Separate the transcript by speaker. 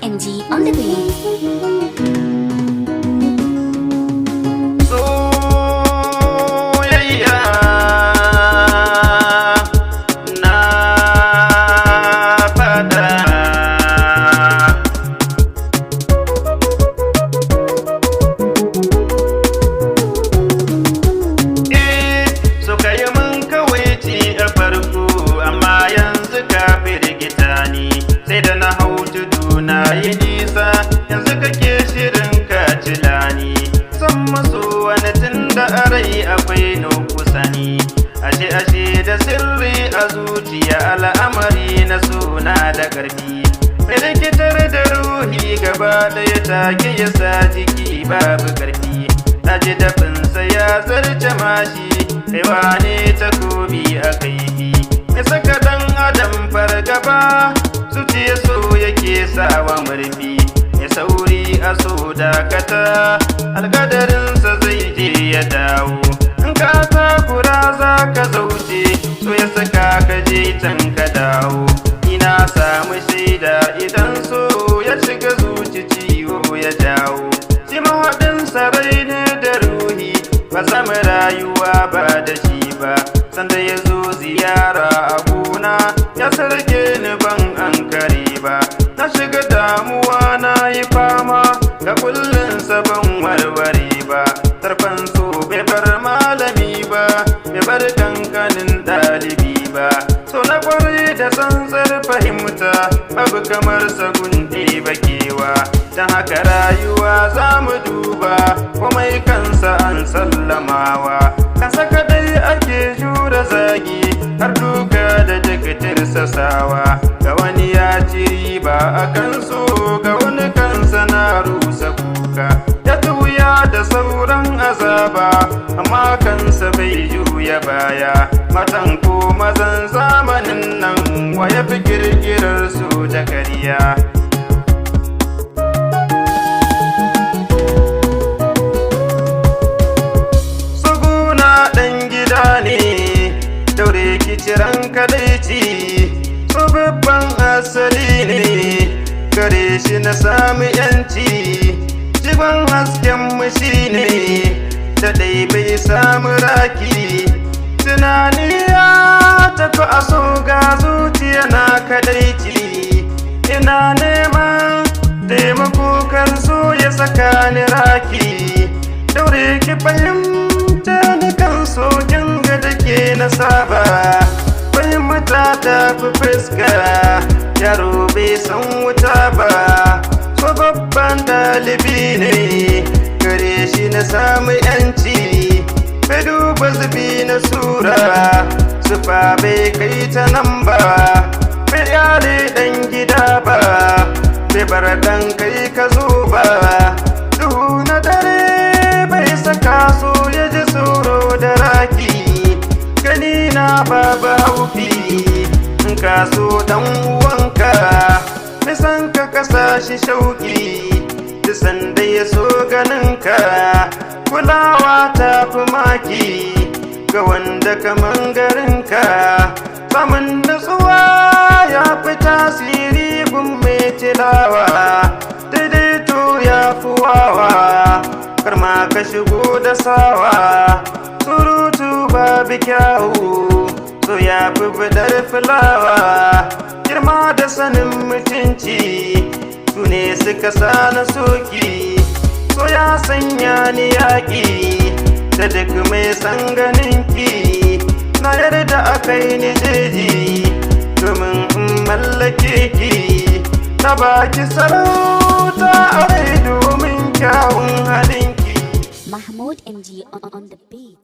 Speaker 1: MG on the beat.
Speaker 2: Soyayya na fada. Eh, suka yi mun kawaici a farko, amma yanzu ka firgita ni. Sai da na hau tudu na yi nisa, yanzu kake shirin ka cilani. San maso wani tun da a rai akwai no kusa ni. Ashe ashe da sirri a zuciya, al'amari na suna da ƙarfi. Mai rikitar da ruhi gaba ɗaya, take ya sa jiki babu ƙarfi. Na ji dafinsa ya zarce mashi, kaiwa ne takobi a kaifi. Mai saka ɗan adam fargaba, zuciya so yake sawa murfi. Mai sauri a so dakata, alkadarinsa zai je ya dawo. In ka takura za ka zauce, so ya saka ka je can ka dawo. Ina samu shaida, idan so ya shiga zuci ciwo ya jawo. Shi mahaɗin sarai ne da ruhi, ba samu rayuwa ba da shi ba. Sanda ya zo ziyara a gona, ya sarke ni ban ankare ba. Na shiga damuwa, na yi fama ga kullinsa, ban warware ba. Tarkon so bai bar malami ba, bai bar kankanin ɗalibi ba. So na kwarai da tsantsar fahimta, babu kamar sagun ɗeba kewa. Don haka rayuwa za mu duba, komai kansa an sallamawa. Kansa kadai ake jura zagi har duka da duk tirsasawa. Ga wani ya ci riba a kansu, ga wani kansa na rusa kuka. Ya wuya da sauran azaba, amma kansa bai juya baya. Matan ko mazan zamanin nan, wa ya fi kirkirar su da ƙarya? Tsuguna ɗan gida ne, daure kiciran kadaici. So babban asali ne, gare shi na sami yanci. Jigon hasken mu shi ne, da ɗai bai samu raki. Tunani ya tafi a so, ga zuciya na kadaici. Ina neman taimako kan so ya saka ni raki. Daure ki fahimta ni kan sokin ga da ke na saba. Fahimta ta fi fuska, yaro bai san wuta ba. So babban ɗalibi ne, gare shi na samu yanci. Bai duba zubi na sura, sufa bai kai ta nan ba. Bai yale ɗan gida ba, bai bar ɗan kai ka zo ba. Duhu na dare bai saka so ya ji tsoro da raki. Gani na babu haufi, in ka so dan uwanka, nisan ka kasa shi shauki. Duk sanda ya so ganinka, kulawa ta fi maki ga wanda kaman garinka. Samun nutsuwa ya fi tasiri gun mai tilawa, daidaito ya fi wawa, karma ka shigo da sawa. Surutu babu kyawu, so ya fi bidar fulawa. Girma da sanin mutunci su ne suka sa na soki. So ya sanya ni yaƙi da duk mai san ganinki. Na yarda aka yi ni jeji domin in mallake ki. Na baki sarauta a rai domin kyawun halinki.
Speaker 1: Mahmud MG on the beat.